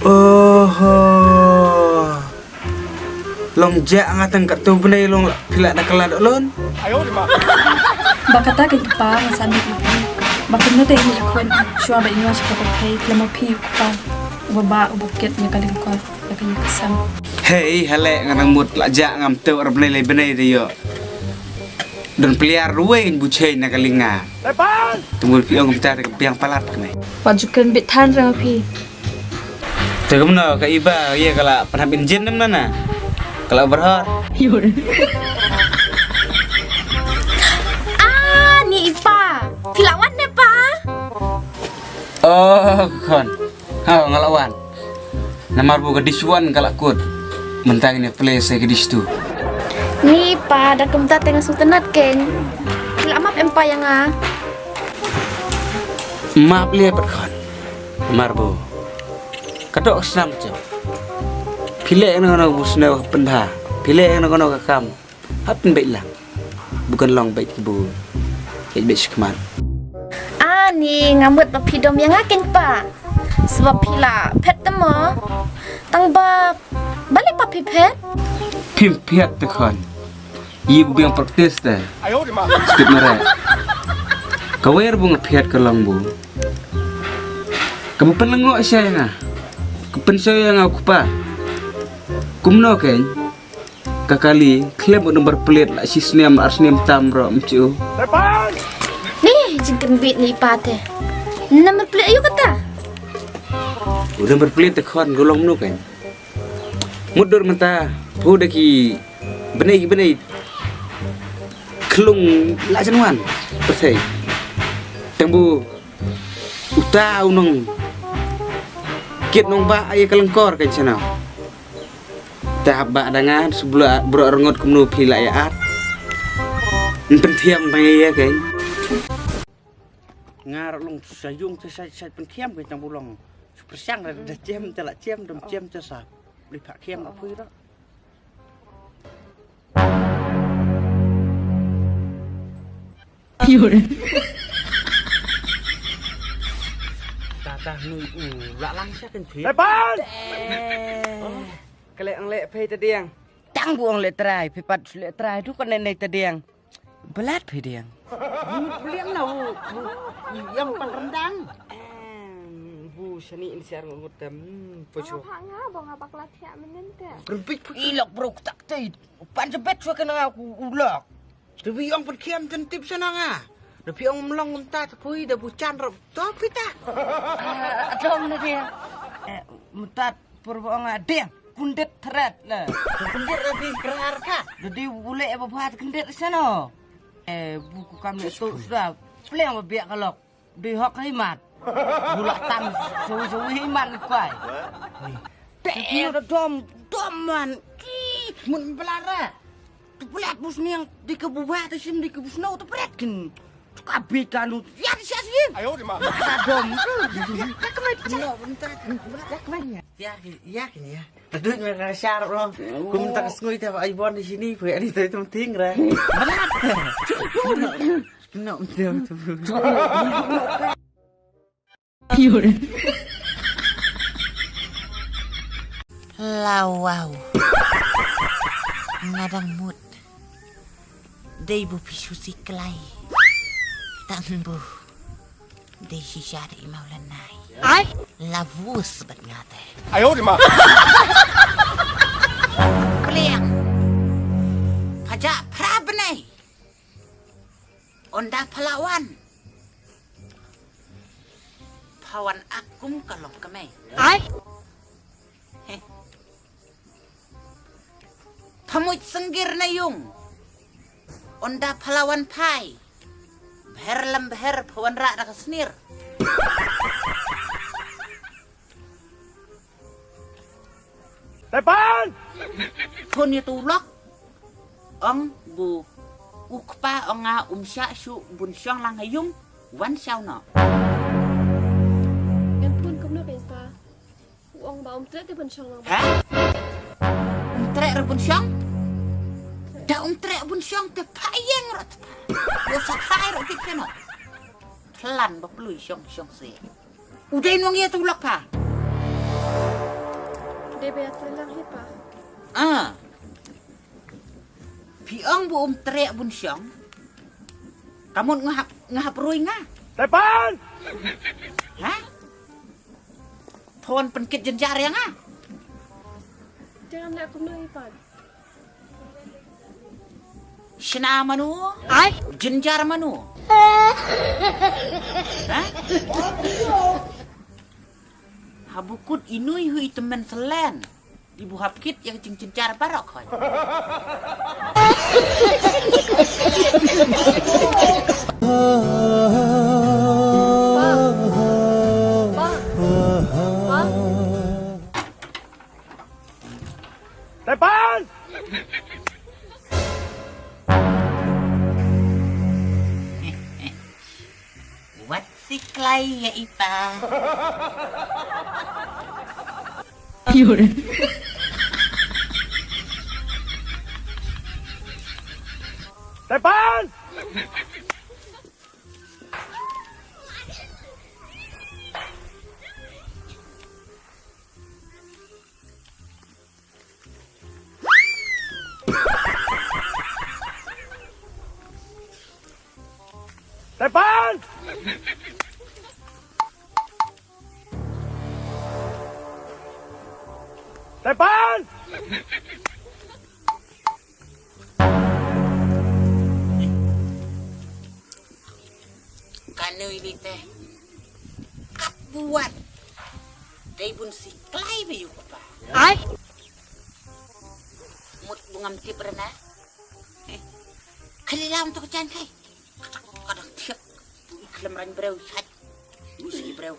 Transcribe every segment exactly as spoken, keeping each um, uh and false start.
Oho. Long jah nga tang katto bnai long la phi la da kylla doh lon. Ba kata ka kpa nga sa mih ïa phi. Ba kumno te ïa khun shuwa ba ïa sha ka pyrthei lama phi u kpa uba ba uba kit ïa ka lyngkor ïa ka ïa ka sem. Hei, hale nga nang mut la jah ngam te ar bnai lai bnai de ïoh. Don pliar ruwei ngan buchei na ka linga. Tungul phi ong kumta de ka biang palat kane. Wat ju kren bit than rang phi. Te kumno ka iba ïa ka la pynhap injin dem nana. Ka la berhor. Ah, ni i pa. Phi la wan ne pa? Oh, khon. Ha, nga la wan. Namar bu ka dish one ka la kut. Mynta ngin ïa play sa ka dish two. Ni pa, da kumta te nga sngewtynnat kein. Phi la map em pa ïa nga? Map lei pat khon. Namar bu ka doh ka snam jong phi leh na kano bu sniew ha pynbha. Phi leh na kano ka kam ha pynbeit lang. Bu kan long beit ki bu beit beit shikmat. Ani nga mut ba phi dom ïa nga kein pa. Sebab phi la phet te mo. Tang ba balei pa phi phet? Phim phet te khon. Ïa bu biang practice te. Skip mare. Ka wer bu nga phet ka long bu ka bu pynlyngngoh sha ïa nga. Ka pynshoi ïa nga u kpa. Kumno kein? Ka kali khlem u number plate la shi snem ar snem tam ro mchu. Ni jingkynbit ni pa te. Number plate ayu kata? U number plate te khon ka long mno kein? Mutdur mynta phu da ki bnai ki bnai khlung la jan wan pyrthei. Tang bu uta u nong kit nong ba ai ka lyngkor kein chano. Ta hap ba da nga su bro bro rngot kumno phi la ïa at. Pynthiam ba ïa kein. Nga ro long sa yung sa sa pynthiam kein tang bu long. Pyrshang da jem te la jem dam jem te sa. Li pha khiam ka phui ro. Tata nui u la lang sha kan phi. Kale ang le phei ta diang. Tang bu ang le trai phi pat le trai du kan ne ta diang. Belat phi diang. Mut beliang na u yang pang rendang. Em, bu sani in siar ngut tem. Pocho. Apa nga ba nga bakla thiak menen te. Rempit phi ilok bro tak te. Pan jebet chwa kena aku ulok. Tapi ong pun kiam ten tip sana nga. Tapi ong melong unta tapi da buchan rap to pita. Adong na dia. Mutat purba ong adeng. Kundit thret la. Kundit la di kerar ka. Dadi ulek ba buat kundit sana. Eh, buku kam le tu sudah. Pleng ba biak kalok. Dei hok hi mat. Bulak tam suwi suwi hi mat ni kwai. Te da dom dom man. Ki mun belara. Tu pelat bus niang di ke buba te sim di ke bus no tu pelat kin. Tu ka bi ka lu. Ya di sia sim. Ayo di ma. Da dom. Ka kemai. No bentar. Ka kemai. Ya ya kin ya. Tadut me ka shar ro. Kum tak sngui te ba ai bon di sini. Pui ani te tum ting ra. Belat. No, no, no. Lawau. Nga dang mut. Dei bu phi shu siklai. Tang bu. Dei shisha dei mau lanai. Ai. Lavus bat ngate. Ayo di ma. Pliang. Pajak pra benai. Onda palawan. Pawan akum ka long kemei. Ai. Heh. Pamuj senggir na yung. Onda palawan pai. Bher lem bher pawan rak da ka snir. Tepan! Thon ïa tu lok. Ong bu u kpa ong nga um shah shu bun shong lang ha yung wan shaw no. Em pun kumno ben pa. U ong ba um treh te bun shong lang. Ha? Um treh re bun shong? Da um treh bun shong te pa ïeng rot. Yo sa khai rot kit keno. Thlan ba plui shong shong se. U dei nong ïa tu lok pa. Biat lang hi pa. Ah. Phi ong bu um treh bun shong. Ka mut nga hap, nga hap rui nga. Tepan! Ha? Thon pynkit jynjar ïa nga. Jangan leh kumno hi pa. Shna mano? Ai? Jynjar mano? Ha? Habu kut inui hui temen selen. Ibu hap kit ïa ka jingjynjar baroh khoi. Pa. Pa. Pa. Tepan! Wat siklai ïa i pa. Tepan! Tepan! Tepan! Kane ini teh. Kat buat. Dei bun siklai ba ïu kpa. Ai. Mut bu ngam tip rena. Khali lam tu ka jan kai. Kadang thiak. Khlem rang breu sat. Usi breu.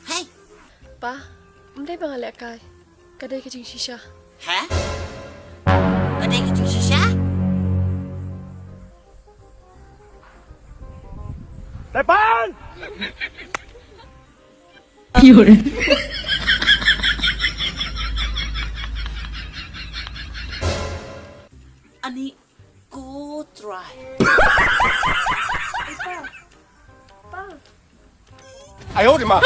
Hei. Pa, ym dei ba nga leh kai. Ka dei ka jingshisha. Ha? Ka dei ka jingshisha? Tepan! Ani ko try. Pa. Pa. 哎呦我的妈！